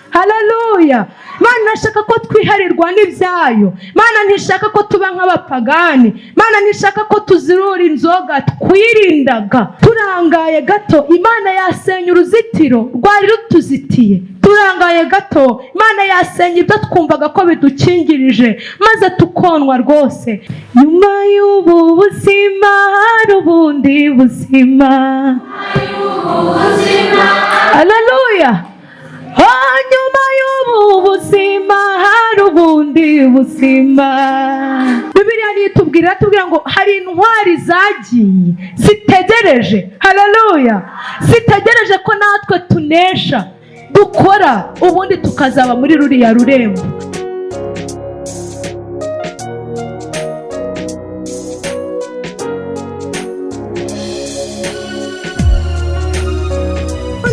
Haleluya! Imana irashaka ko twiharirwa n'ibyayo. Imana ntishaka ko tuba nk'abapagani. Imana ntishaka ko tuzirura inzoga twirindaga. Turangaye gato, Imana yasenya uruzitiro rwari rutuzitiye. Turangaye gato, Imana yasenya ibyo twumvaga ko bidukingirije, maze tukonwa rwose. Nyuma y'ubu buzima hari ubundi buzima. Haleluya! Nyuma y'ubu buzima hari ubundi buzima. Bibiliya niyo itubwira, iratubwira ngo hari intwari zagiye zitegereje. Haleluya! Zitegereje ko natwe tunesha, dukora, ubundi tukazaba muri ruriya rurembo.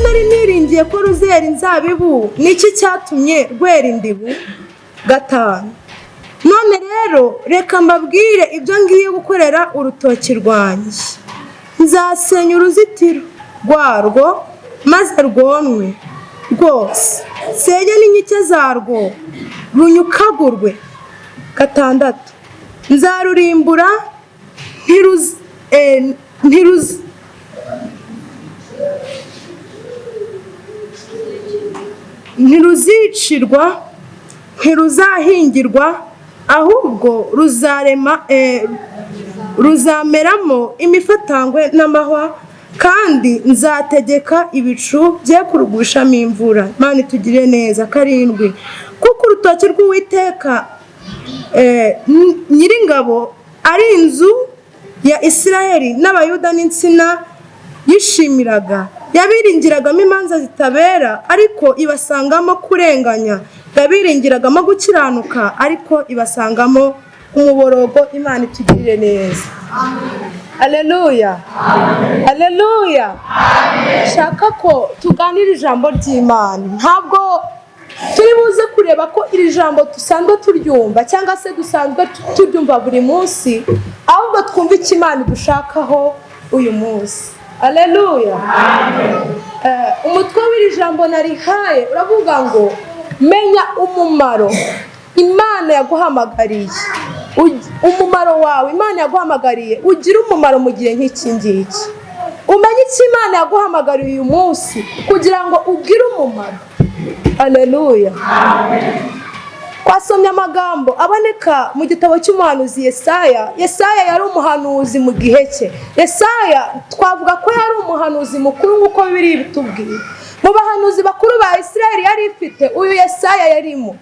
Nari niringiye ko ruzera inzabibu, niki cyatumye rwera indibu? 5. None rero reka mbabwire ibyo ngiye gukorera urutoki rwanjye. Nzasenya uruzitiro rwarwo maze rwonwe rwose, nsenye n'inkike zarwo runyukagurwe. 6. Nzarurimbura ntiruzicirwa, ntiruzahingirwa, ahubwo ruzarema ruzameramo imifatangwe n'amahwa, kandi nzategeka ibicu bye kurugushamo imvura. Imana itugirire neza. 7. Kuko urutoki rw'Uwiteka Nyiringabo ari inzu ya Isirayeli n'Abayuda n'insina yishimiraga, yabiringiragamo imanza zitabera, ariko ibasangamo kurenganya, yabiringiragamo gukiranuka, ariko ibasangamo umuborogo. Imana itugirire neza. Haleluya, haleluya! Shaka ko tuganira ijambo ry'Imana. Ntabwo turi buze kureba ko iri jambo dusanzwe turyumva cyangwa se dusanzwe turyumva buri munsi, ahubwo twumve icyo Imana idushakaho uyu munsi. Haleluya! Umutwe w'iri jambo narihaye uravuga ngo menya umumaro Imana yaguhamagariye. Umumaro wawe Imana yaguhamagariye ugira umumaro mu gihe nk'iki ngiki. Umenye icyo Imana yaguhamagariye uyu munsi kugira ngo ugire umumaro. Haleluya! Twasomye amagambo aboneka mu gitabo cy'umuhanuzi Yesaya. Yesaya yari umuhanuzi mu gihe cye. Yesaya twavuga ko yari umuhanuzi mukuru nk'uko Bibiliya ibitubwira. Mu bahanuzi bakuru ba Isirayeli yari ifite, uyu Yesaya yarimo.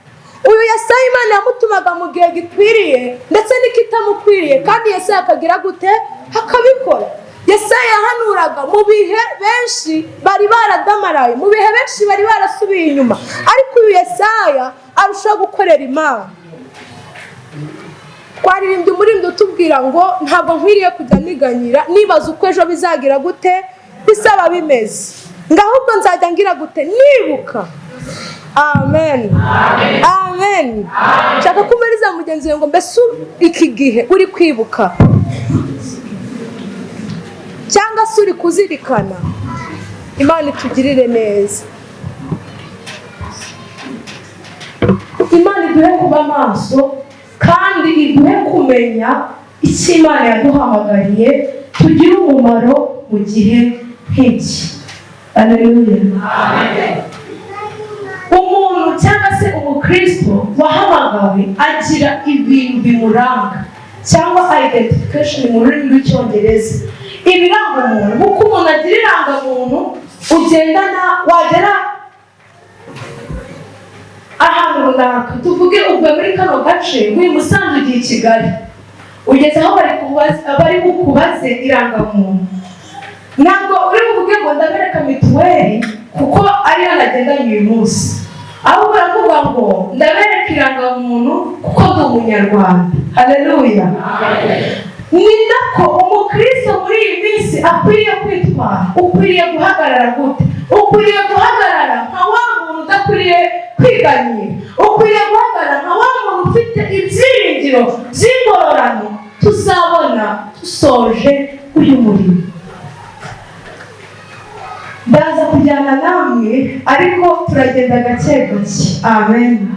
Uyu Yesaya Imana yamutumaga mu gihe gikwiriye ndetse n'ikitamukwiriye, kandi Yesaya akagira gute? Akabikora. Yesaya yahanuraga mu bihe benshi bari baradamaraye, mu bihe benshi bari barasubiye inyuma, ariko uyu Yesaya arushaho gukorera Imana. Twaririmbye umuririmbyi utubwira ngo ntabwo nkwiriye kujya niganyira nibaza uko ejo bizagira gute, bizaba bimeze, ngo ahubwo nzajya ngira gute? Nibuka. Amen, amen. Nshaka ko umariza mugenzi wawe ngo mbese iki gihe uri kwibuka cyangwa se uri kuzirikana? Imana itugirire neza. Imana iduhe kuba maso kandi iduhe kumenya icyo Imana yaduhamagariye, tugire umumaro mu gihe nk'iki. Haleluya! Umuntu cyangwa se umukristo wahamagawe agira ibintu bimuranga, cyangwa identification mu rurimi rw'Icyongereza, ibiranga umuntu. Kuko umuntu agira irangamuntu ugendana, wagera ahantu runaka, tuvuge uvuye muri kano gace, uvuye i Musanze ugiye i Kigali, ugeze aho bari bukubaze irangamuntu, ntabwo uri buvuge ngo ndabereka mituweli kuko ariyo nagendanye uyu munsi, ahubwo uravuga ngo ndabereka irangamuntu kuko ndi Umunyarwanda. Haleluya! Ni nako umukristo muri iyi minsi akwiriye kwitwara. Ukwiriye guhagarara gute? Ukwiriye guhagarara nka wa muntu udakwiriye kwiganyira. Ukwiriye guhagarara nka wa muntu ufite ibyiringiro by'ingororano tuzabona dusoje uyu murimo. Ndaza kugenda Kujyana namwe, ariko turagenda gake gake. Amen.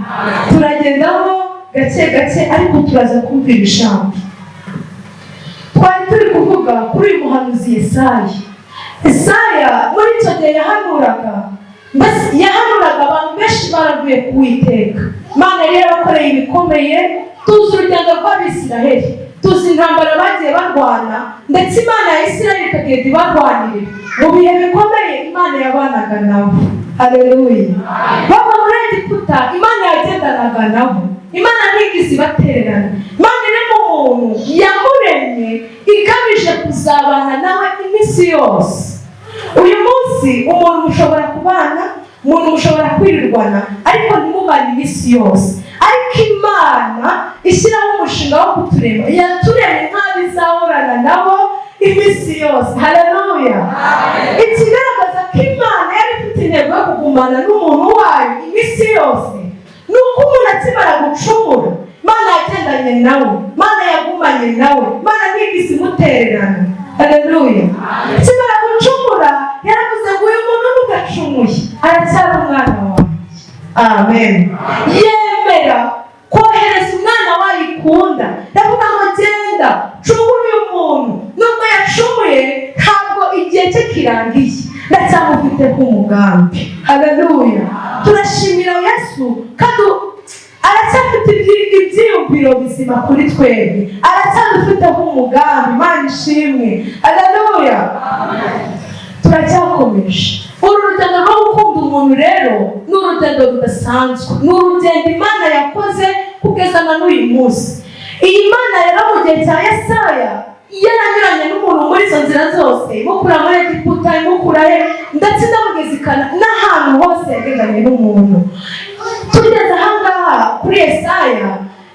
Turagendamo gake gake, ariko turaza kumvira ijambo. Twari turi kuvuga kuri uyu muhanuzi Yesaya. Yesaya muri icyo gihe yahanuraga, mbese yahanuraga abantu benshi baravuye ku Uwiteka. Imana yari yarabakoreye ibikomeye. Tuzi urugendo rw'Abisiraheli, tuzi intambara bagiye barwana, ndetse Imana ya Isiraheli ikagenda ibarwanirira mu bihe bikomeye. Imana yabanaga nabo. Haleluya! Bava muri Egiputa, Imana yagendanaga nabo. Imana ntigize ibatererana. Imana irema umuntu, yamuremye igamije kuzabana nawe iminsi yose. Uyu munsi umuntu mushobora kubana, umuntu mushobora kwirirwana, ariko ntimubane iminsi yose. Ariko Imana ishyiraho umushinga wo kuturema, yaturemye nk'aho izahorana nabo iminsi yose. Haleluya! Ikigaragaza ko Imana yari ifite intego yo kugumana n'umuntu wayo iminsi yose ni uko umuntu akimara gucumura, Imana yagendanye nawe, Imana yagumanye nawe, Imana ntigeze imutererana. Haleluya! Akimara gucumura, yaravuze ngo uyu muntu ntugacumuye, aracyari umwana wanjye. Amen. Yemera kohereza umwana wayo ikunda, ndavuga ngo genda cungura uyu muntu. Nubwo yacumuye, ntabwo igihe cye kirangiye, ndacyamufiteho umugambi. Haleluya! Turashimira Yesu kandi aracyafite ibyiyumviro bizima kuri twebwe, aracyadufiteho umugambi. Imana ishimwe. Haleluya! Turacyakomeje uru rugendo rwo gukunda umuntu. Rero ni urugendo rudasanzwe, ni urugendo Imana yakoze kugeza na n'uyu munsi. Iyi Mana rero mu gihe cya Yesaya yaranyuranye n'umuntu muri izo nzira zose, imukura muri Egiputa, imukura he, ndetse inamugeza ikana n'ahantu hose yagendanye n'umuntu. Tugeze ahangaha kuri Yesaya,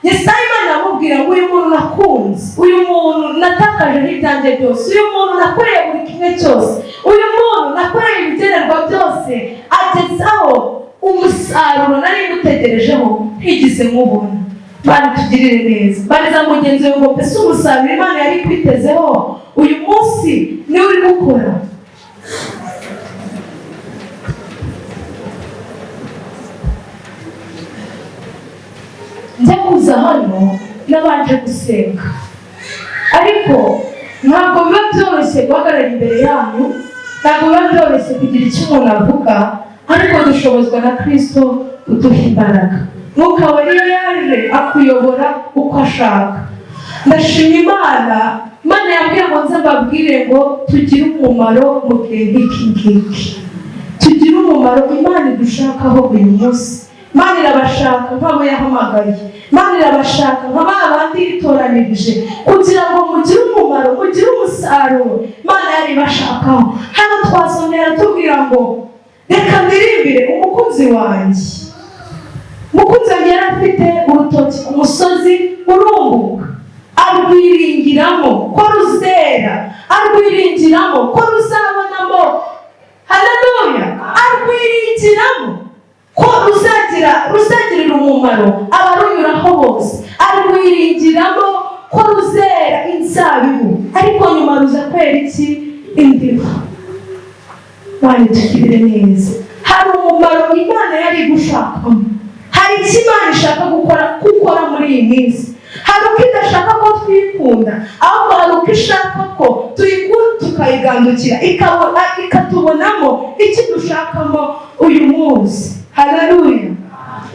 Yesaya Imana amubwira ngo uyu muntu nakunze, uyu muntu natakaje n'ibyanjye byose, uyu muntu nakoreye buri kimwe cyose, uyu muntu nakoreye ibigenerwa byose, agezaho umusaruro nari ngutegerejeho ntigeze mubona. Imana itugirire neza. Bariza mugenzi we ngo mbese umusaruro Imana yari kwitezeho uyu munsi niwe uri gukora? Njya kuza hano nabanje gusenga, ariko ntabwo biba byoroshye guhagarara imbere yanyu, ntabwo biba byoroshye kugira icyo umuntu avuga, ariko dushobozwa na Kristo uduha imbaraga. Mwuka Wera iyo yaje akuyobora uko ashaka. Ndashima Imana. Imana yambwiye ngo nze mbabwire ngo tugire umumaro mu gihe nk'iki ngiki, tugire umumaro Imana idushakaho uyu munsi. Imana irabashaka nk'abo yahamagaye, Imana irabashaka nka ba bandi yitoranirije kugira ngo mugire umumaro, mugire umusaruro Imana yari ibashakaho. Hano twasomye aratubwira ngo reka ndirimbire umukunzi wanjye. Umukunzi wanjye yari afite urutoki ku musozi urumbuka, arwiringiramo ko ruzera, arwiringiramo ko ruzabonamo. Haleluya! Arwiringiramo ko ruzagirira umumaro abarunyuraho bose, arwiringiramo ko ruzera inzabibu, ariko nyuma ruza kwera iki? Indimu. Imana itugirire neza. Hari umumaro Imana yari igushakamo, hari icyo Imana ishaka gukora muri iyi minsi. Hari uko idashaka ko twikunda, ahubwo hari uko ishaka ko tuyikunda tukayigandukira, ikatubonamo icyo dushakamo uyu munsi. Haleluya!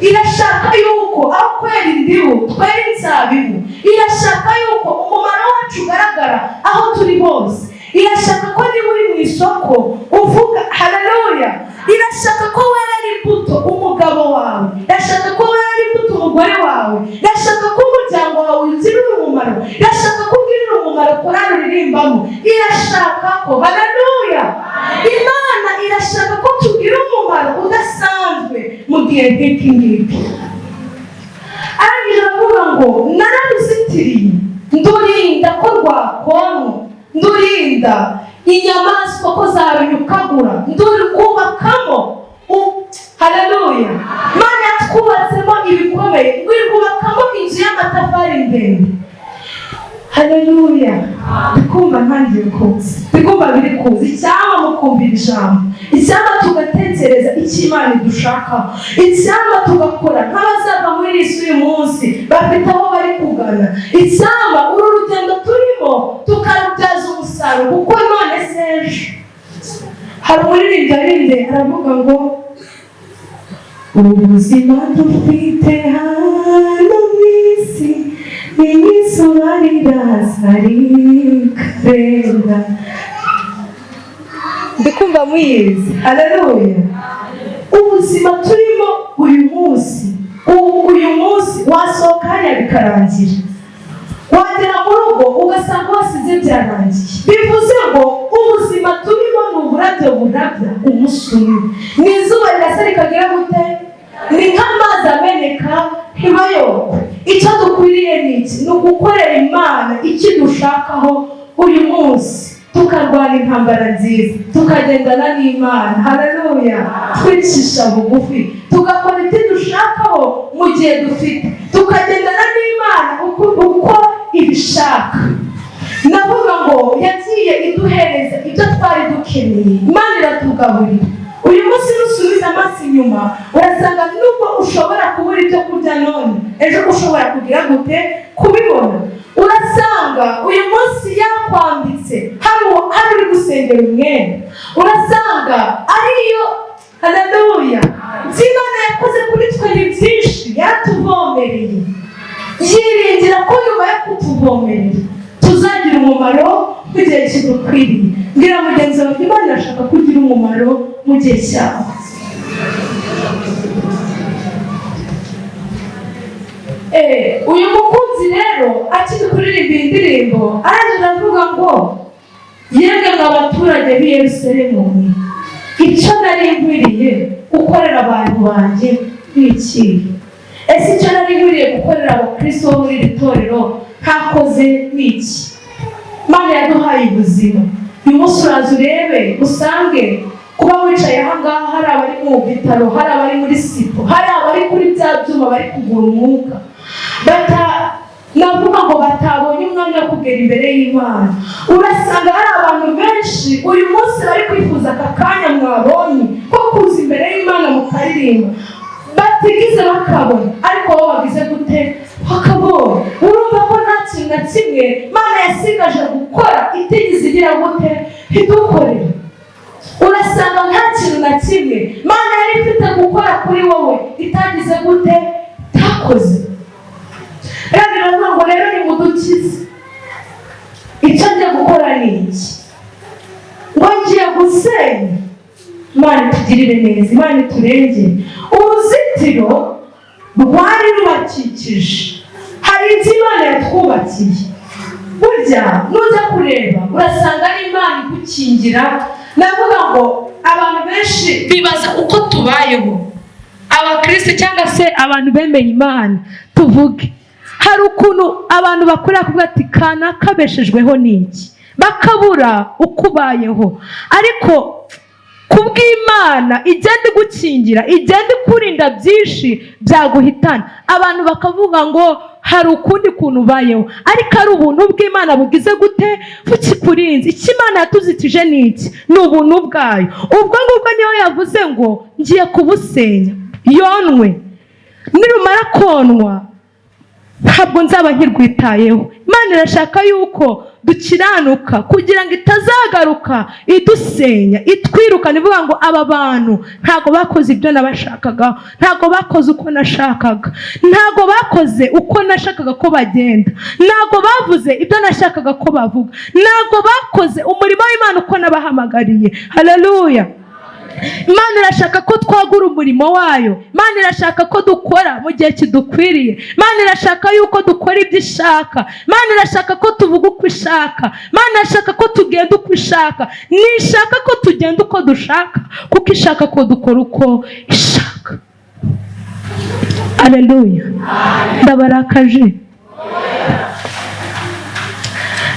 Irashaka yuko aho kwera indibu twera inzabibu. Irashaka yuko umumaro wacu ugaragara aho turi hose. Irashaka ko niba uri mu isoko uvuga haleluya. Irashaka ko werera imbuto umugabo wawe, irashaka ko werera imbuto umugore wawe, irashaka ko umuryango wawe ugirira umumaro, irashaka ko ugirira umumaro korali uririmbamo, irashaka ko, haleluya, Imana irashaka ko tugira umumaro udasanzwe mu gihe nk'iki ngiki. Arangije aravuga ngo nararuzitiriye, ndurinda ko rwakonwa, ndurinda inyamaswa ko zarunyukagura, ndurwubakamo. Haleluya! Imana yatwubatsemo ibikomeye, ngo irwubakamo inzu y'amatafari ndende. Haleluya! Ndikumva ntangiye kuza, ndikumva biri kuza. Icyampa mukumvira ijambo, icyampa tugatekereza icyo Imana idushakaho, icyampa tugakora nk'abazava muri iyi si uyu munsi bafite aho bari kugana, icyampa uru rugendo turimo tukarubyaza umusaruro, kuko none se ejo. Hari umuririmbyi waririmbye aravuga ngo: "Ubuzima dufite hano mu isi ni nk'izuba rirasa rikarenga." Ndikumva muyizi. Haleluya! Ubuzima turimo uyu munsi, ubu uyu munsi wasohoka hariya bikarangira, wagera mu rugo ugasanga wasize byarangiye. Bivuze ngo ubuzima turimo ni uburabyo burabya umunsi umwe, ni izuba rirasa rikagira gute, ni nk'amazi ameneka ntibayokwe. Icyo dukwiriye ni iki? Ni ugukorera Imana icyo dushakaho uyu munsi, tukarwana intambara nziza, tukagendana n'Imana. Haleluya! Twicisha bugufi, tugakora ibyo dushakaho mu gihe dufite, tukagendana n'Imana uko ibishaka. Navuga ngo yagiye iduhereza ibyo twari dukeneye. Imana iratugaburira. Uyu munsi nusubiza amaso inyuma, urasanga nubwo ushobora kubura ibyo kurya none, ejo ushobora kugira gute? Kubibona. Urasanga uyu munsi yakwambitse, hari uri gusengera umwenda, urasanga ariyo. Haleluya! Ibyo Imana yakoze kuri twe ni byinshi. Yaratuvomereye, yiringira ko nyuma yo kutuvomerera tuzagira umumaro mu gihe kidukwiriye. Mbwira mugenzi wawe: "Imana irashaka ko ugira umumaro mu gihe cyawe." Uyu mukunzi rero akiri kuririmba iyi ndirimbo, arangije avuga ngo: "Yemwe mwa baturage b'i Yerusalemu mwe, icyo nari nkwiriye gukorera abantu banjye ni ikihe? Ese icyo nari nkwiriye gukorera abakristo bo muri iri torero ntakoze ni iki?" Imana yaduhaye ubuzima. Uyu munsi uraza urebe usange kuba wicaye aha ngaha, hari abari mu bitaro, hari abari muri sipo, hari abari kuri bya byuma bari kugura umwuka, bata navuga ngo batabonye umwanya wo kugera imbere y'Imana. Urasanga hari abantu benshi uyu munsi bari kwifuza aka kanya mwabonye ko kuza imbere y'Imana mukaririmba, batigize bakabona, ariko wowe wagize gute? Bakabonye. Urumva ko nta kintu na kimwe Imana yasigaje gukora itigeze igira gute? Ntidukorere. Urasanga nta kintu na kimwe Imana yari ifite gukora kuri wowe itagize gute? Itakoze. Rero biravuga ngo: "Rero nimudukize, icyo ngiye gukora ni iki?" Ngo: "Ngiye gusenya." Imana itugirire neza, Imana iturengere. Uruzitiro rwari rubakikije, hari ibyo Imana yatwubakiye. Burya nujya kureba urasanga ari Imana igukingira. Navuga ngo abantu benshi bibaza uko tubayeho, abakristo cyangwa se abantu bemeye Imana tuvuge. Hari ukuntu abantu bakorera kuvuga ati: "Kanaka kabeshejweho n'iki?" Bakabura uko ubayeho. Ariko kubw'Imana igenda igukingira, igenda ikurinda byinshi byaguhitana. Abantu bakavuga ngo hari ukundi kuntu ubayeho, ariko ari ubuntu bw'Imana bugize gute? Bukikurinze. Icyo Imana yatuzitije ni iki? Ni ubuntu bwayo. Ubwo ngubwo niyo yavuze ngo: "Ngiye kubusenya, yonwe. Nirumara konwa ntabwo nzaba nkirwitayeho." Imana irashaka yuko dukiranuka kugira ngo itazagaruka idusenya, itwirukana, ivuga ngo: "Aba bantu ntabwo bakoze ibyo nabashakagaho, ntabwo bakoze uko nashakaga, ntabwo bakoze uko nashakaga ko bagenda, ntabwo bavuze ibyo nashakaga ko bavuga, ntabwo bakoze umurimo w'Imana uko nabahamagariye." Haleluya! Imana irashaka ko twagura umurimo wayo. Imana irashaka ko dukora mu gihe kidukwiriye. Imana irashaka yuko dukora ibyo ishaka. Imana irashaka ko tuvuga uko ishaka. Imana irashaka ko tugenda uko ishaka. Ntishaka ko tugenda uko dushaka, kuko ishaka ko dukora uko ishaka. Aleluya! Ndabarakaje?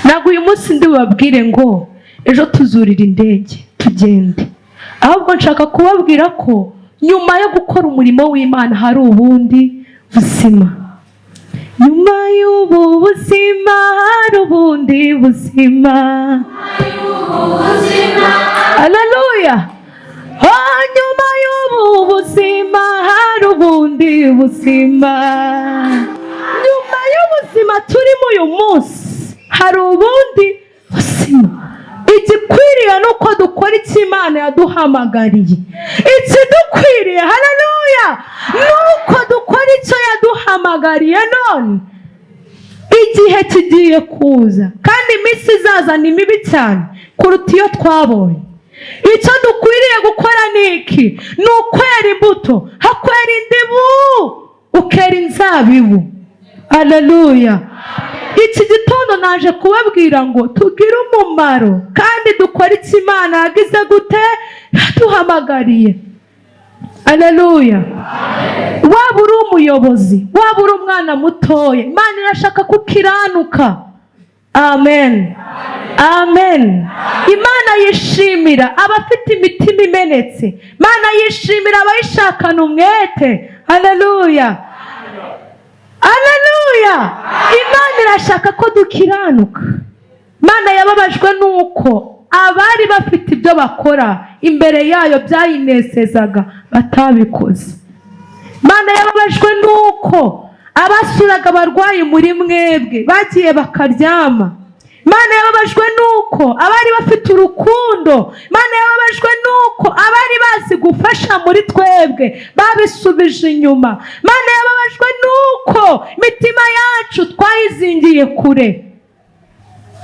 Ntabwo uyu munsi ndi bubabwire ngo ejo tuzurira indege tugende, ahubwo nshaka kubabwira ko nyuma yo gukora umurimo w'Imana hari ubundi buzima. Nyuma y'ubu buzima hari ubundi buzima. Haleluya! Oh, nyuma y'ubu buzima hari ubundi buzima. Nyuma y'ubuzima turimo uyu munsi hari ubundi buzima. Igikwiriye ni uko dukora icyo Imana yaduhamagariye. Ikidukwiriye, haleluya, ni uko dukora icyo yaduhamagariye. None igihe kigiye kuza, kandi iminsi izaza ni mibi cyane kuruta iyo twabonye. Icyo dukwiriye gukora ni iki? Ni ukwera imbuto. Hakwera indimu, ukera inzabibu. Haleluya! Iki gitondo naje kubabwira ngo tugire umumaro kandi dukore icyo Imana yagize gute? Yaduhamagariye. Haleluya! Waba uri umuyobozi, waba uri umwana mutoya, Imana irashaka ko ukiranuka. Amen, amen. Imana yishimira abafite imitima imenetse. Imana yishimira abayishakana umwete. Haleluya, haleluya! Imana irashaka ko dukiranuka. Imana yababajwe n'uko abari bafite ibyo bakora imbere yayo byayinezezaga batabikoze. Imana yababajwe n'uko abasuraga abarwayi muri mwebwe bagiye bakaryama. Imana yababajwe n'uko abari bafite urukundo, Imana yababajwe n'uko abari bazi gufasha muri twebwe babisubije inyuma. Imana yababajwe n'uko imitima yacu twayizingiye kure.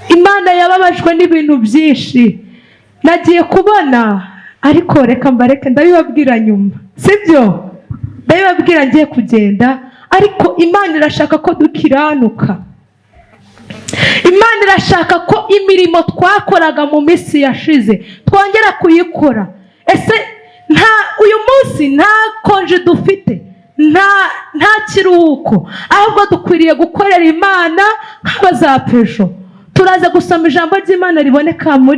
Imana yababajwe n'ibintu byinshi nagiye kubona, ariko reka mbareke, ndabibabwira nyuma, sibyo? Ndabibabwira ngiye kugenda. Ariko Imana irashaka ko dukiranuka. Imana irashaka ko imirimo twakoraga mu minsi yashize twongera kuyikora. Ese nta uyu munsi nta congé dufite, nta kiruhuko, ahubwo dukwiriye gukorera Imana nk'abazapfa ejo. Turaza gusoma ijambo ry'Imana riboneka mu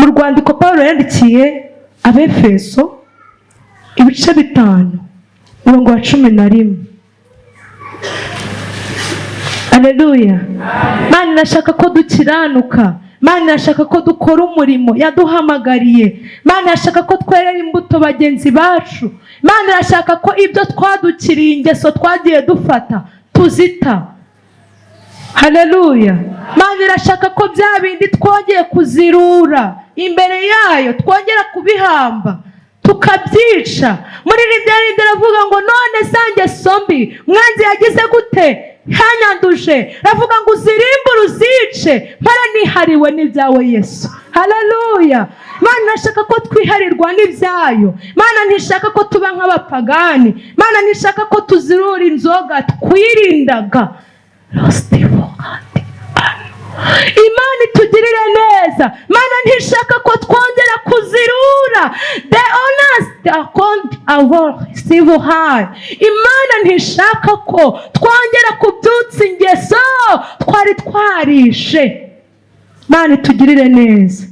rwandiko Paul yandikiye Abefeso, ibice 5, umurongo wa 11. Aleluya! Imana irashaka ko dukiranuka. Imana irashaka ko dukora umurimo yaduhamagariye. Imana irashaka ko twerera imbuto bagenzi bacu. Imana irashaka ko ibyo twadukiriye, ingeso twagiye dufata, tuzita. Haleluya! Imana irashaka ko bya bindi twongeye kuzirura imbere yayo, twongera kubihamba, tukabyica. Muri rindi aravuga ngo: "None za ngeso mbi mwanzi yagize gute? Yanyanduje." Aravuga ngo: "Uzirimbure, uzice, mpora nihariwe n'ibyawe, Yesu." Haleluya! Imana irashaka ko twiharirwa n'ibyayo. Imana ntishaka ko tuba nk'abapagani. Imana ntishaka ko tuzirura inzoga twirindaga. Imana itugirire neza. Imana ntishaka ko twongera kuzirura. The honest account our civil high. Imana ntishaka ko twongera kubyutsa ingeso twari twarishe. Imana itugirire neza.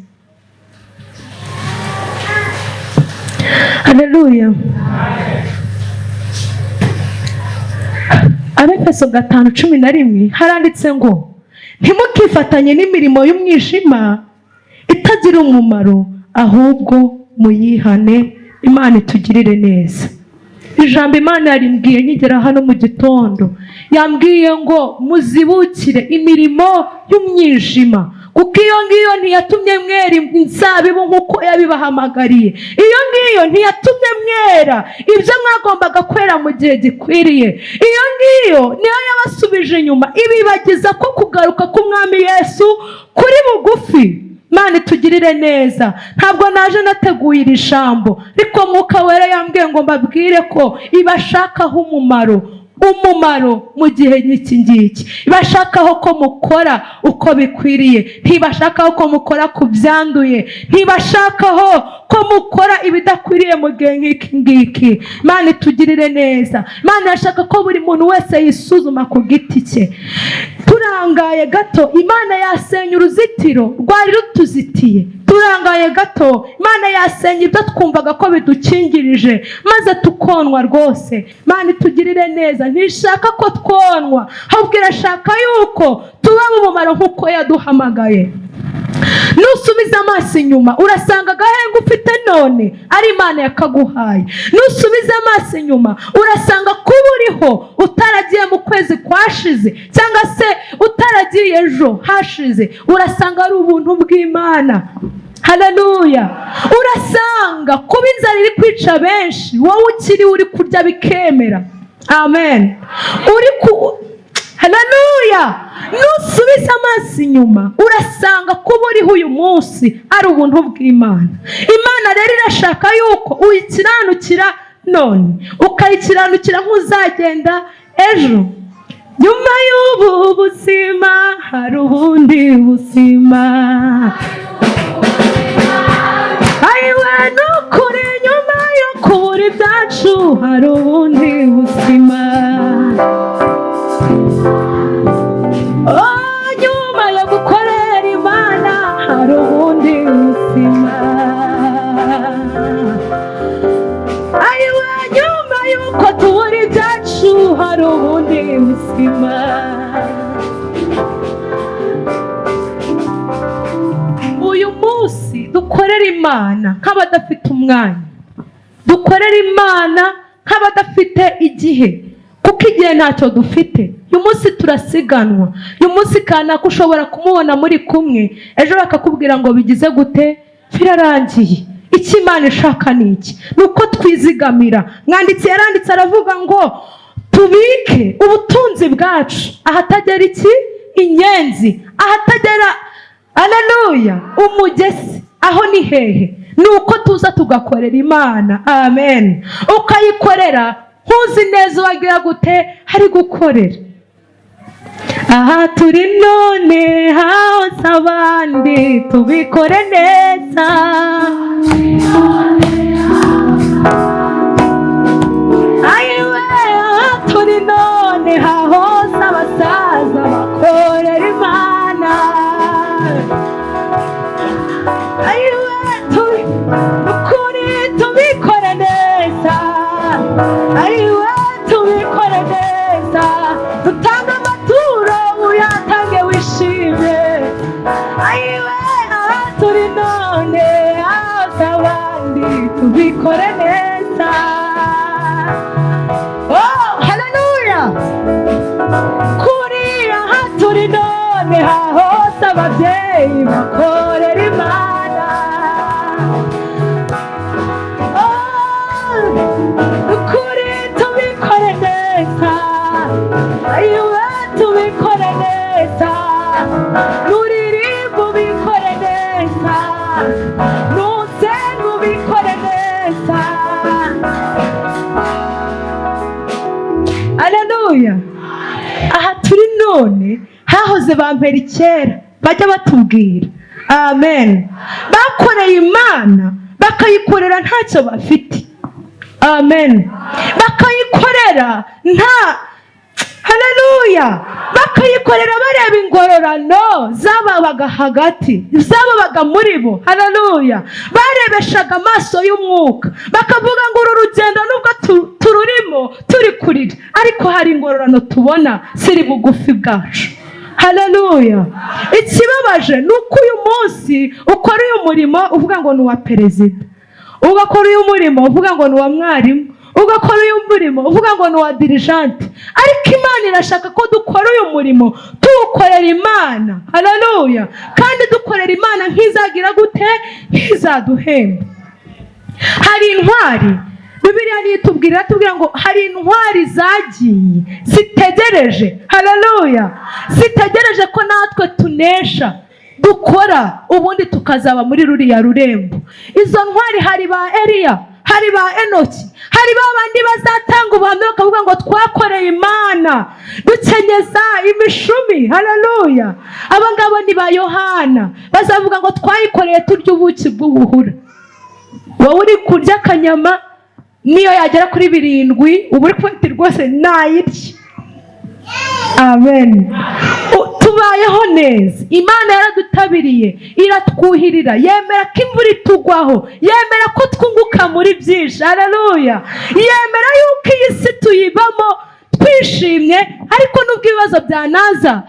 Haleluya! Abefeso 5:11 haranditse ngo: "Ntimukifatanye n'imirimo y'umwijima itagira umumaro, ahubwo muyihane." Imana itugirire neza. Ijambo Imana yarimbwiye nkigera hano mu gitondo, yambwiye ngo muzibukire imirimo y'umwijima, kuko iyo ngiyo ntiyatumye mwera inzabibu nk'uko yabibahamagariye. Iyo ngiyo ntiyatumye mwera ibyo mwagombaga kwera mu gihe gikwiriye. Iyo ngiyo niyo yabasubije inyuma, ibibagiza ko kugaruka k'Umwami Yesu kuri bugufi. Imana itugirire neza. Ntabwo naje nateguye iri jambo, ariko Mwuka Wera yambwiye ngo mbabwire ko ibashakaho umumaro, umumaro mu gihe nk'iki ngiki. Ibashakaho ko mukora uko bikwiriye, ntibashakaho ko mukora ku byanduye, ntibashakaho ko mukora ibidakwiriye mu gihe nk'iki ngiki. Imana itugirire neza. Imana irashaka ko buri muntu wese yisuzuma ku giti cye. Turangaye gato, Imana yasenya uruzitiro rwari rutuzitiye. Turangaye gato, Imana yasenya ibyo twumvaga ko bidukingirije, maze tukonwa rwose. Imana itugirire neza, ntishaka ko twonwa, ahubwo irashaka yuko tuba umumaro nk'uko yaduhamagaye. Nusubiza amaso inyuma, urasanga agahenge ufite none ari Imana yakaguhaye. Nusubiza amaso inyuma, urasanga kuba uriho utaragiye mu kwezi kwashize cyangwa se utaragiye ejo hashize, urasanga ari ubuntu bw'Imana. Haleluya! Urasanga kuba inzara iri kwica benshi, wowe ukiri uri kurya bikemera. Amen. Uri ku haleluya! Nusubiza amaso inyuma, urasanga kuba uriho uyu munsi ari ubuntu bw'Imana. Imana rero irashaka yuko uyikiranukira none, ukayikiranukira nk'uzagenda ejo. Nyuma y'ubu buzima hari ubundi buzima. Ayiwe, ni ukuri, nyuma yo kubura ibyacu hari ubundi buzima. Oh, nyuma yo gukorera Imana hari ubundi buzima. Ayiwe, nyuma y'uko tubura ibyacu hari ubundi buzima. Uyu munsi dukorera Imana nk'abadafite umwanya, dukorera Imana nk'abadafite igihe, kuko igihe ntacyo dufite. Uyu munsi turasiganwa. Uyu munsi kanaka ushobora kumubona muri kumwe, ejo bakakubwira ngo bigize gute, birarangiye. Icyo Imana ishaka ni iki? Ni uko twizigamira. Mwanditsi yaranditse aravuga ngo tubike ubutunzi bwacu ahatagera iki? Inyenzi, ahatagera, aleluya, umugesi. Aho ni hehe? Ni uko tuza tugakorera Imana. Amen. Ukayikorera ntuzi neza wagira gute hari gukorera. Aha turi none haza abandi, tubikore neza. Ayiwe, aha turi none hahoze abasaza bakorera Imana. Ayiwe, turi ukuri, tubikore neza. Ayiwe, tubikore neza, dutange amaturo, uyatange wishimye. Ayiwe, aha turi none haza abandi, tubikore neza. Oh, haleluya! Kuri aha turi none hahose ababyeyi bakorera Imana. Oh, ukuri, tubikore neza. Ayiwe, tubikore neza. Nuririmba, ubikore neza. Nusenga, ubikore neza. Aleluya! Aha turi none hahoze bampera kera bajya batubwira. Amen. Bakoreye Imana, bakayikorera ntacyo bafite. Amen. Bakayikorera nta, haleluya, bakayikorera bareba ingororano zababaga hagati, zababaga muri bo. Haleluya! Barebeshaga amaso y'umwuka, bakavuga ngo uru rugendo nubwo tururimo turi kurira, ariko hari ingororano tubona ziri bugufi bwacu. Haleluya! Ikibabaje ni uko uyu munsi ukora uyu murimo uvuga ngo ni uwa perezida, ugakora uyu murimo uvuga ngo ni uwa mwarimu, ugakora uyu murimo uvuga ngo ni uwa dirigeant. Ariko Imana irashaka ko dukora uyu murimo tuwukorera Imana. Haleluya! Kandi dukorera Imana nk'izagira gute? Nk'izaduhemba. Hari intwari, Bibiliya niyo itubwira, iratubwira ngo hari intwari zagiye zitegereje, haleluya, zitegereje ko natwe tunesha, dukora, ubundi tukazaba muri ruriya rurembo. Izo ntwari, hari ba Eliya, hari ba Enoki, hari ba bandi bazatanga ubuhamya bakavuga ngo twakoreye Imana dukenyeza imishumi. Haleluya! Aba ngabo ni ba Yohana, bazavuga ngo twayikoreye turya ubuki bw'ubuhura. Wowe uri kurya akanyama, niyo yagera kuri 7 uba uri kuvuga ati rwose nayirya. Amen. Tube Tubayeho neza, Imana yaradutabiriye, iratwuhirira, yemera ko imvura itugwaho, yemera ko twunguka muri byinshi. Haleluya! Yemera yuko iyi si tuyibamo twishimye, ariko nubwo ibibazo byanaza,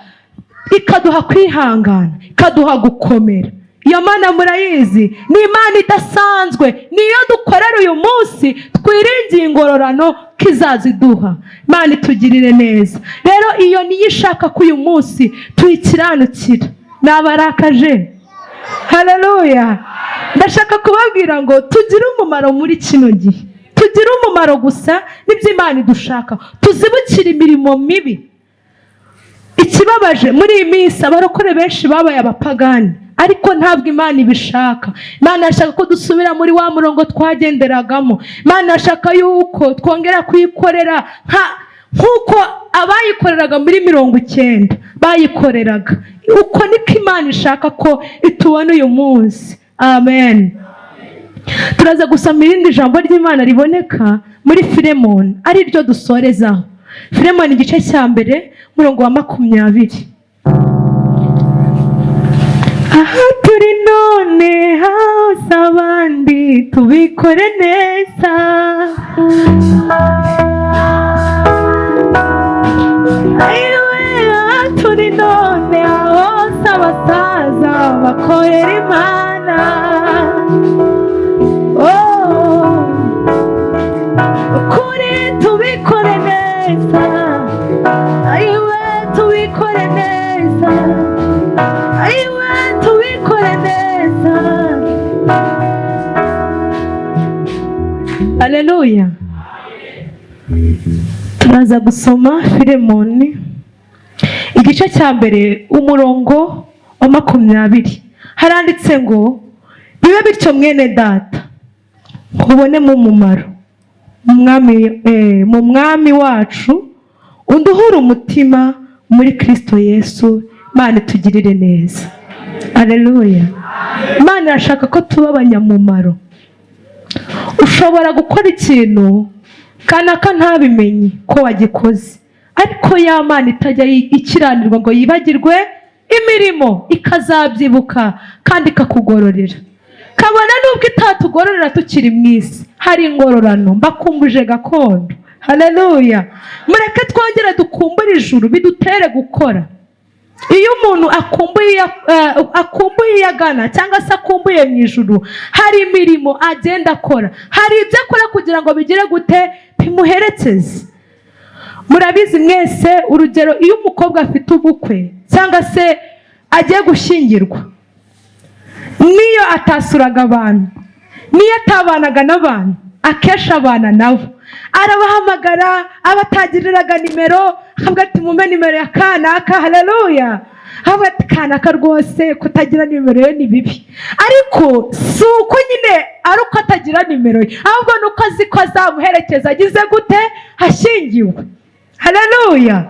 ikaduha kwihangana, ikaduha gukomera. Iyo Mana murayizi, ni Imana idasanzwe. Niyo dukorera uyu munsi, twiringiye ingororano ko izaziduha. Imana itugirire neza. Rero iyo niyo ishaka ko uyu munsi tuyikiranukira. Nabarakaje? Haleluya! Ndashaka kubabwira ngo tugire umumaro muri kino gihe, tugire umumaro gusa n'ibyo Imana idushaka, tuzibukire imirimo mibi. Ikibabaje, muri iyi minsi abarokore benshi babaye abapagani, ariko ntabwo Imana ibishaka. Imana irashaka ko dusubira muri wa murongo twagenderagamo. Imana irashaka yuko twongera kuyikorera nk'uko abayikoreraga muri 90 bayikoreraga. Uko niko Imana ishaka ko itubona uyu munsi. Amen. Turaza gusoma irindi jambo ry'Imana riboneka muri Filemoni, ari ryo dusorezaho. Filemoni igice cya 1, umurongo wa 20. Aha turi none hose, abandi tubikore neza. Ayiwe, aha turi none hose, abasaza bakorera Imana. Oh, ukuri tubikore neza. Ayiwe, tubikore neza. Ayiwe, tubikore neza. Aleluya! Turaza gusoma Filemoni igice cya 1, umurongo wa 20. Haranditse ngo: "Bibe bityo, mwene Data, nkubonemo umumaro mu Mwami wacu, unduhure umutima muri Kristo Yesu." Imana itugirire neza. Aleluya! Imana irashaka ko tuba abanyamumaro. Ushobora gukora ikintu kanaka ntabimenye ko wagikoze, ariko ya Mana itajya ikiranirwa ngo yibagirwe imirimo, ikazabyibuka kandi ikakugororera, kabona nubwo itatugororera tukiri mu isi, hari ingororano. Mbakumbuje gakondo. Haleluya! Mureke twongere dukumbure ijuru, bidutere gukora. Iyo umuntu akumbuye iyo agana, cyangwa se akumbuye mu ijuru, hari imirimo agenda akora, hari ibyo akora kugira ngo bigire gute? Bimuherekeze. Murabizi mwese, urugero, iyo umukobwa afite ubukwe cyangwa se agiye gushyingirwa, niyo atasuraga abantu, niyo atabanaga n'abantu, akenshi abana nabo, arabahamagara. Abatagiriraga nimero, akavuga ati: "Mumpe nimero ya kanaka." Haleluya! Akavuga ati: "Kanaka rwose kutagira nimero ye ni bibi." Ariko si uko nyine ari uko atagira nimero ye, ahubwo ni uko azi ko azamuherekeza agize gute? Ashyingiwe. Haleluya!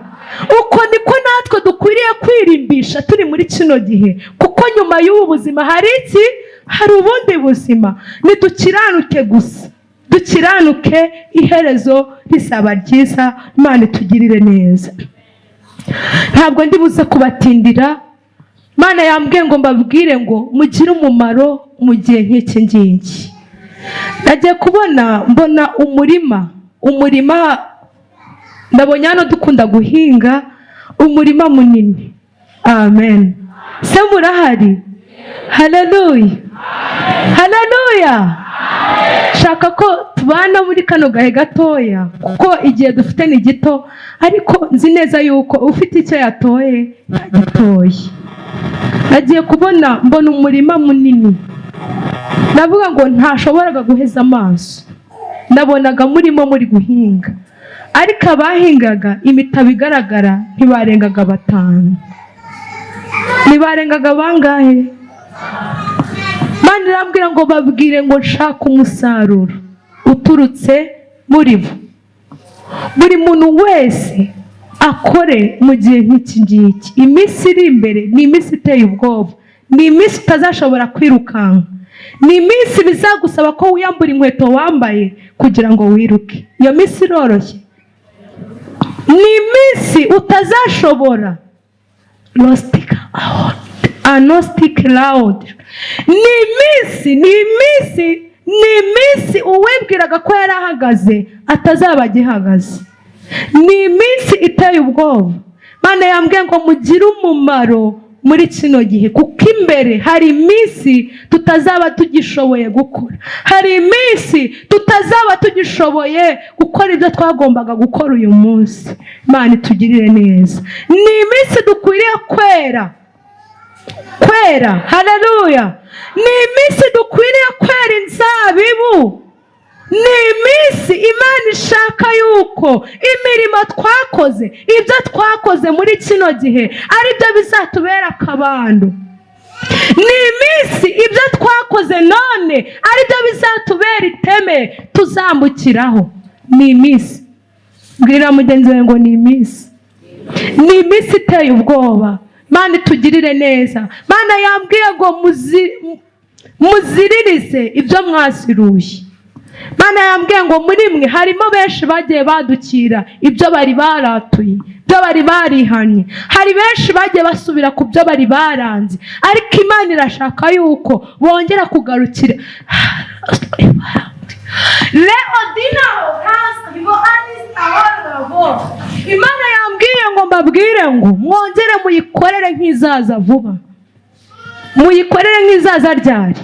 Uko niko natwe dukwiriye kwirimbisha turi muri kino gihe, kuko nyuma y'ubu buzima hari iki? Hari ubundi buzima. Nidukiranuke gusa, dukiranuke, iherezo risaba ryiza. Imana itugirire neza. Ntabwo ndi buze kubatindira. Imana yambwiye ngo mbabwire ngo mugire umumaro mu gihe nk'iki ngiki. Nagiye kubona, mbona umurima. Umurima, ndabonye hano dukunda guhinga, umurima munini. Amen. Se murahari? Haleluya, haleluya! Shaka ko tubana muri kano gahe gatoya, kuko igihe dufite ni gito, ariko nzi neza yuko ufite icyo yatoye yagitoye. Nagiye kubona, mbona umurima munini. Ndavuga ngo ntashoboraga guheza amaso. Nabonaga murimo muri guhinga, ariko abahingaga, imitabo igaragara, ntibarengaga batanu. Ntibarengaga bangahe? Imana irambwira ngo: "Babwire ngo nshaka umusaruro uturutse muri bo. Buri muntu wese akore mu gihe nk'iki ngiki." Iminsi iri imbere ni iminsi iteye ubwoba, ni iminsi utazashobora kwirukanka, ni iminsi bizagusaba ko wiyambura inkweto wambaye kugira ngo wiruke. Iyo minsi iroroshye? Ni iminsi utazashobora. Anostic loud. Ni iminsi uwibwiraga ko yari ahagaze atazaba agihagaze. Ni iminsi iteye ubwoba. Mana yambwiye ngo mugire umumaro muri kino gihe, kuko imbere hari iminsi tutazaba tugishoboye gukora, hari iminsi tutazaba tugishoboye gukora ibyo twagombaga gukora uyu munsi. Imana itugirire neza. Ni iminsi dukwiriye kwera, kwera. Haleluya! Ni iminsi dukwiriye kwera inzabibu. Ni iminsi Imana ishaka yuko imirimo twakoze, ibyo twakoze muri kino gihe, ari byo bizatubera akabando. Ni iminsi ibyo twakoze none ari byo bizatubera iteme tuzambukiraho. Ni iminsi, bwira mugenzi wawe ngo ni iminsi, ni iminsi iteye ubwoba. Mana itugirire neza. Mana yambwiye ngo muziririze ibyo mwaziruye. Mana yambwiye ngo muri mwe harimo benshi bagiye badukira ibyo bari baratuye, ibyo bari barihannye. Hari benshi bagiye basubira ku byo bari baranze, ariko Imana irashaka yuko bongera kugarukira. Leodina. Imana yambwiye ngo mbabwire ngo mwongere muyikorere nk'izaza vuba. Muyikorere nk'izaza ryari?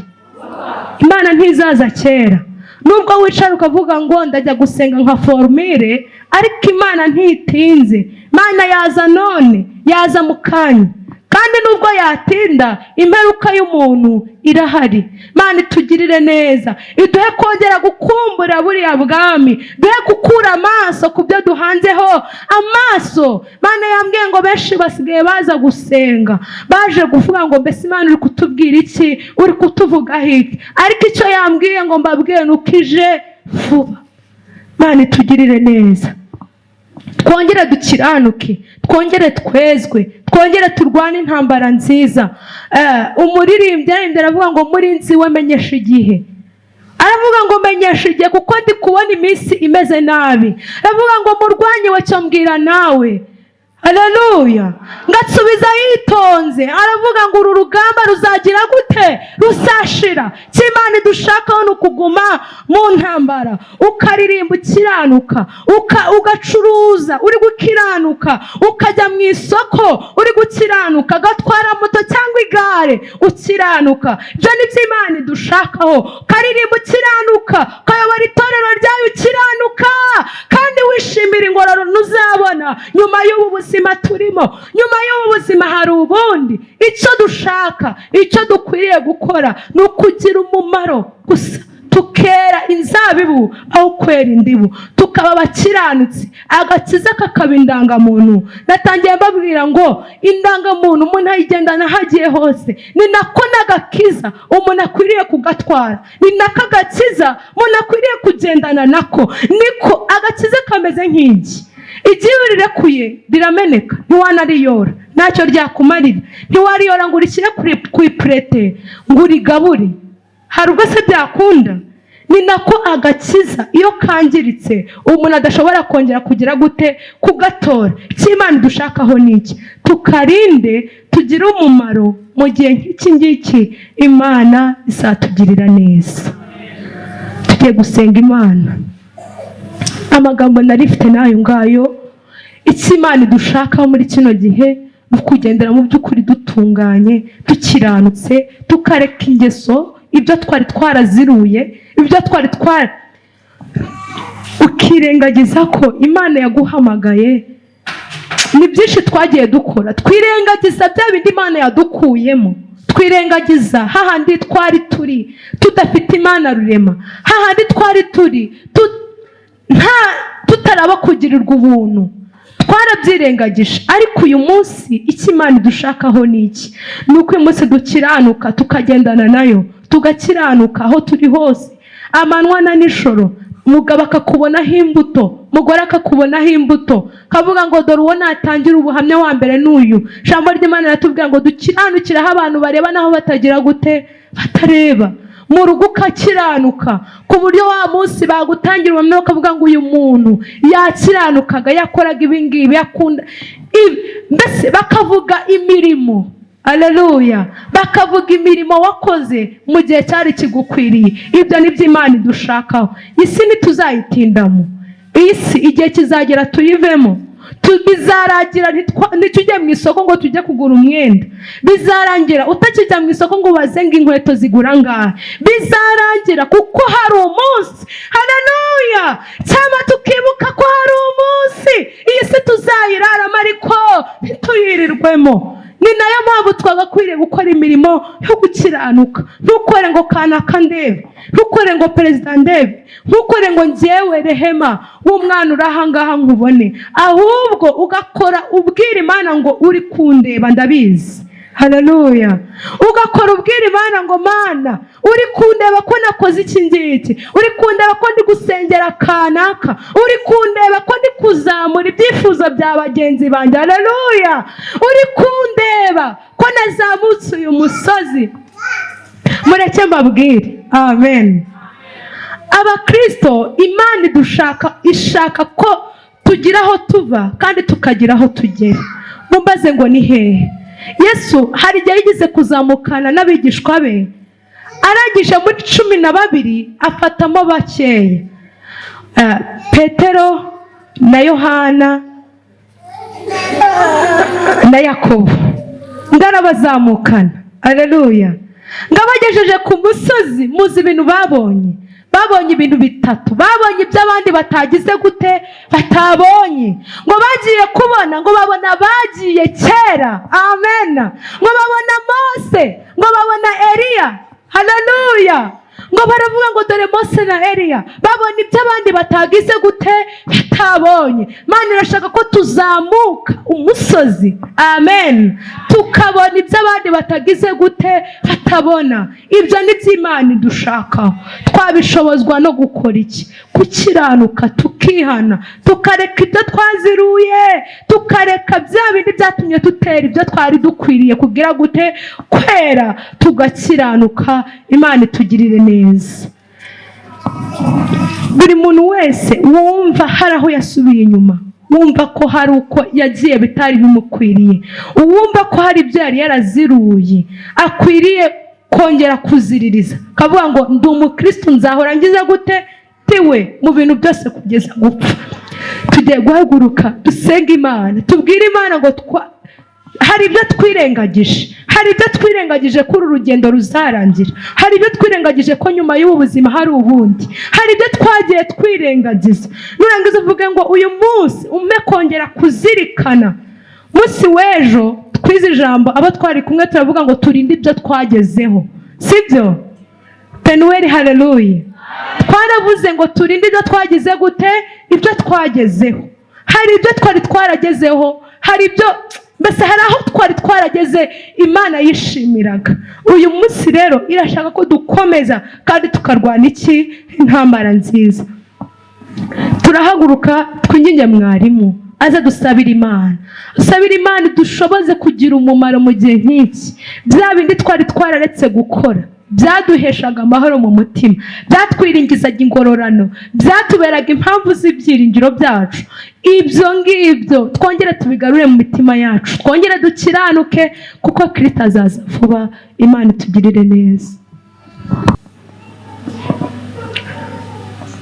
Imana ntizaza kera. Nubwo wicara ukavuga ngo ndajya gusenga nka formule, ariko Imana ntitinze. Imana yaza none, yaza mu kanya, kandi nubwo yatinda, imperuka y'umuntu irahari. Imana itugirire neza, iduhe kongera gukumbura buriya bwami, duhe gukura amaso ku byo duhanzeho amaso. Imana yambwiye ngo benshi basigaye baza gusenga baje kuvuga ngo: "Mbese Imana uri kutubwira iki? Uri kutuvugaho iki?" Ariko icyo yambwiye ngo mbabwire ni uko ije vuba. Imana itugirire neza, twongere dukiranuke, twongere twezwe, twongere turwane intambara nziza. Umuririmbyi aririmbye aravuga ngo: "Murinzi we, menyesha igihe." Aravuga ngo: "Menyesha igihe, kuko ndi kubona iminsi imeze nabi." Aravuga ngo: "Murwanyi we, cyo mbwira nawe." Haleluya! Ngasubiza yitonze, aravuga ngo: "Uru rugamba ruzagira gute? Ruzashira." Icyo Imana idushakaho ni ukuguma mu ntambara, ukaririmba ukiranuka, ugacuruza uri gukiranuka, ukajya mu isoko uri gukiranuka, ugatwara moto cyangwa igare ukiranuka. Ibyo ni byo Imana idushakaho. Ukaririmba ukiranuka, ukayobora itorero ryayo ukiranuka, kandi wishimira ingororano uzabona nyuma y'ubu buzima turimo. Nyuma y'ubu buzima hari ubundi. Icyo dushaka, icyo dukwiriye gukora, ni ukugira umumaro gusa, tukera inzabibu aho kwera indibu, tukaba abakiranutsi, agakiza kakaba indangamuntu. Natangiye mbabwira ngo indangamuntu umuntu ayigendana aho agiye hose. Ni nako n'agakiza umuntu akwiriye kugatwara, ni nako agakiza umuntu akwiriye kugendana nako. Niko agakiza kameze nk'igi. Igihe rirekuye rirameneka, ntiwanariyora, ntacyo ryakumarira. Ntiwariyora ngo urishyire ku ipurete ngo urigabure. Hari ubwo se byakunda? Ni nako agakiza iyo kangiritse umuntu adashobora kongera kugira gute? Kugatora. Icyo Imana idushakaho ni iki? Tukarinde, tugire umumaro mu gihe nk'iki ngiki. Imana izatugirira neza. Tugiye gusenga Imana. Amagambo nari mfite n'ayo ngayo. Icyo Imana idushakaho muri kino gihe ni ukugendera mu by'ukuri dutunganye, dukiranutse, tukareka ingeso, ibyo twari twaraziruye, ibyo twari twara, ukirengagiza ko Imana yaguhamagaye. Ni byinshi twagiye dukora, twirengagiza bya bindi Imana yadukuyemo, twirengagiza hahandi twari turi tudafite Imana rurema, hahandi twari turi nta tutaraba kugirirwa ubuntu, twarabyirengagije. Ariko uyu munsi icyo Imana idushakaho ni iki? Ni uko uyu munsi dukiranuka, tukagendana nayo, tugakiranuka aho turi hose, amanywa na nijoro. Umugabo akakubonaho imbuto, umugore akakubonaho imbuto, kavuga ngo: "Dore uwo natangira ubuhamya wa mbere n'uyu." Ijambo ry'Imana riratubwira ngo dukiranukire aho abantu bareba n'aho batagira gute? Batareba. Mu rugo ukakiranuka, ku buryo wa munsi bagutangira ubuhamya bakavuga ngo uyu muntu yakiranukaga, yakoraga ibi ngibi, yakunda ibi, mbese bakavuga imirimo. Aleluya! Bakavuga imirimo wakoze mu gihe cyari kigukwiriye. Ibyo ni byo Imana idushakaho. Isi ntituzayitindamo, iyi si igihe kizagera tuyivemo. Bizarangira ntitujye mu isoko ngo tujye kugura umwenda. Bizarangira utakijya mu isoko ngo ubaze ngo inkweto zigura angahe. Bizarangira, kuko hari umunsi. Haleluya! Cyangwa tukibuka ko hari umunsi iyi si tuzayiraramo ariko ntituyirirwemo. Ni nayo mpamvu twagakwiriye gukora imirimo yo gukiranuka. Ntukore ngo kanaka ndebe, ntukore ngo perezida ndebe, ntukore ngo njyewe Rehema w'umwana uri ahangaha nkubone, ahubwo ugakora ubwira Imana ngo uri kundeba, ndabizi. Haleluya! Ugakora ubwira Imana ngo Mana, uri kundeba ko nakoze iki ngiki, uri kundeba ko ndi gusengera kanaka, uri kundeba ko ndi kuzamura ibyifuzo bya bagenzi banjye. Haleluya! Uri kundeba ko nazamutse uyu musozi. Mureke mbabwire, amen. Abakristo, Imana idushaka, ishaka ko tugira aho tuva kandi tukagira aho tugera. Mumbaze ngo ni hehe? Yesu hari igihe yigeze kuzamukana n'abigishwa be, arangije muri 12 afatamo bakeya, Petero na Yohana na Yakobo, ndarabazamukana. Aleluya! Ngo abagejeje ku musozi, muzi ibintu babonye? Babonye ibintu bitatu. Babonye ibyo abandi batagize gute? Batabonye. Ngo bagiye kubona, ngo babona bagiye kera. Amen! Ngo babona Mose, ngo babona Eliya. Haleluya! Ngo baravuga ngo dore Mose na Eliya. Babona ibyo abandi batagize gute? Batabonye. Imana irashaka ko tuzamuka umusozi, amen, tukabona ibyo abandi batagize gute? Batabona. Ibyo ni byo Imana idushakaho. Twabishobozwa no gukora iki? Gukiranuka, tukihana, tukareka ibyo twaziruye, tukareka bya bindi byatumye tutera ibyo twari dukwiriye kugira gute? Kwera, tugakiranuka. Imana itugirire neza. Buri muntu wese wumva hari aho yasubiye inyuma, wumva ko hari uko yagiye bitari bimukwiriye, uwumva ko hari ibyo yari yaraziruye akwiriye kongera kuziririza, akavuga ngo ndi umukristo, nzahora ngize gute? Tiwe mu bintu byose kugeza gupfa. Tugiye guhaguruka dusenge Imana, tubwire Imana ngo hari ibyo twirengagije, hari ibyo twirengagije ko uru rugendo ruzarangira, hari ibyo twirengagije ko nyuma y'ubu buzima hari ubundi, hari ibyo twagiye twirengagiza. Nurangiza uvuge ngo uyu munsi umpe kongera kuzirikana. Munsi w'ejo twize ijambo, abo twari kumwe turavuga ngo turinde ibyo twagezeho, sibyo? Penuweli, haleluya! Twaravuze ngo turinde ibyo twagize gute? Ibyo twagezeho. Hari ibyo twari twaragezeho, hari ibyo mbese, hari aho twari twarageze Imana yishimiraga. Uyu munsi rero irashaka ko dukomeza kandi tukarwana iki? Intambara nziza. Turahaguruka twinginge mwarimu aze dusabire Imana, dusabire Imana dushoboze kugira umumaro mu gihe nk'iki. Bya bindi twari twararetse gukora byaduheshaga amahoro mu mutima, byatwiringizaga ingororano, byatuberaga impamvu z'ibyiringiro byacu, ibyo ngibyo twongere tubigarure mu mitima yacu, twongere dukiranuke, kuko Kirisito azaza vuba. Imana itugirire neza.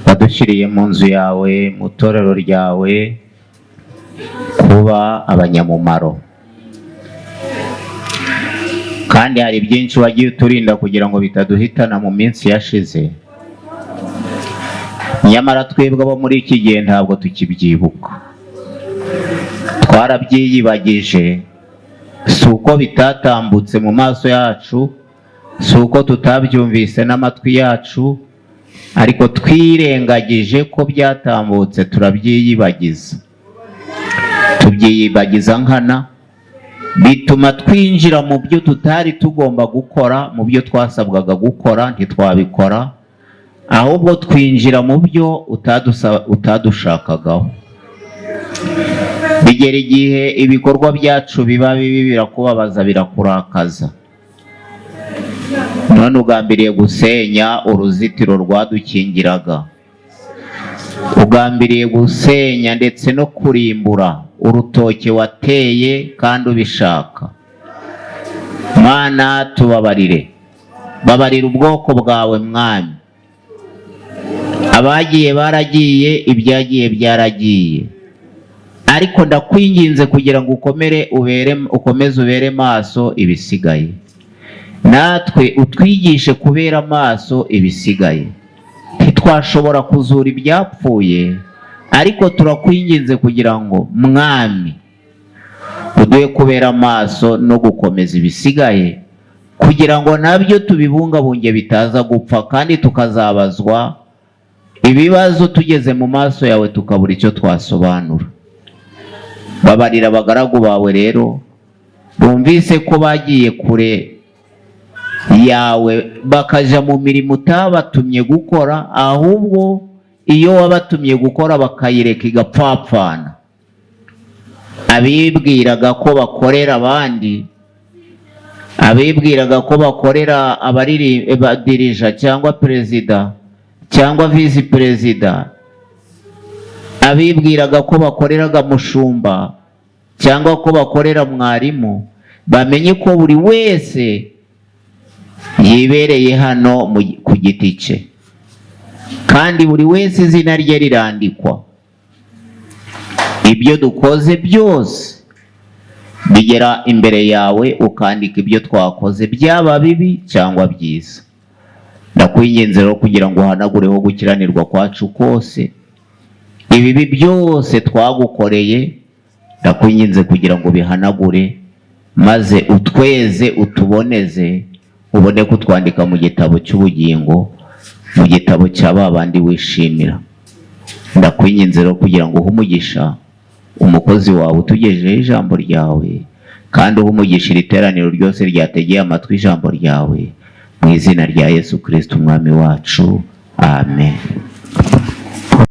Wadushyiriye mu nzu yawe, mu itorero ryawe, kuba abanyamumaro, kandi hari byinshi wagiye uturinda kugira ngo bitaduhitana mu minsi yashize. Nyamara twebwe abo muri iki gihe ntabwo tukibyibuka, twarabyiyibagije. Si uko bitatambutse mu maso yacu, si uko tutabyumvise n'amatwi yacu, ariko twirengagije ko byatambutse, turabyiyibagiza, tubyiyibagiza nkana, bituma twinjira mu byo tutari tugomba gukora, mu byo twasabwaga gukora ntitwabikora, ahubwo twinjira mu byo utadushakagaho. Bigera igihe ibikorwa byacu biba bibi, birakubabaza, birakurakaza. None ugambiriye gusenya uruzitiro rwadukingiraga, ugambiriye gusenya ndetse no kurimbura urutoke wateye kandi ubishaka. Mana, tubabarire, babarira ubwoko bwawe Mwami. Abagiye baragiye, ibyagiye byaragiye, ariko ndakwinginze kugira ngo ukomere ubere, ukomeze ubere maso ibisigaye, natwe utwigishe kubera maso ibisigaye. Ntitwashobora kuzura ibyapfuye, ariko turakwinginze kugira ngo Mwami uduhe kubera maso no gukomeza ibisigaye, kugira ngo nabyo tubibungabunge bitaza gupfa, kandi tukazabazwa ibibazo tugeze mu maso yawe tukabura icyo twasobanura. Babarira abagaragu bawe rero bumvise ko bagiye kure yawe, bakaja mu mirimo utabatumye gukora, ahubwo iyo wabatumye gukora bakayireka igapfapfana. Abibwiraga ko bakorera abandi, abibwiraga ko bakorera abadirija cyangwa perezida cyangwa visi perezida, abibwiraga ko bakoreraga mushumba cyangwa ko bakorera mwarimu, bamenye ko buri wese yibereye hano ku giti cye, kandi buri wese izina rye rirandikwa. Ibyo dukoze byose bigera imbere yawe, ukandika ibyo twakoze, byaba bibi cyangwa byiza. Ndakwinginze rero kugira ngo uhanagureho gukiranirwa kwacu kose, ibibi byose twagukoreye, ndakwinginze kugira ngo bihanagure, maze utweze, utuboneze, ubone kutwandika mu gitabo cy'ubugingo, mu gitabo cya ba bandi wishimira. Ndakwinginze rero kugira ngo uhe umugisha umukozi wawe utugejejeho ijambo ryawe, kandi uhe umugisha iri teraniro ryose ryategeye amatwi ijambo ryawe, mu izina rya Yesu Kristo Umwami wacu, amen.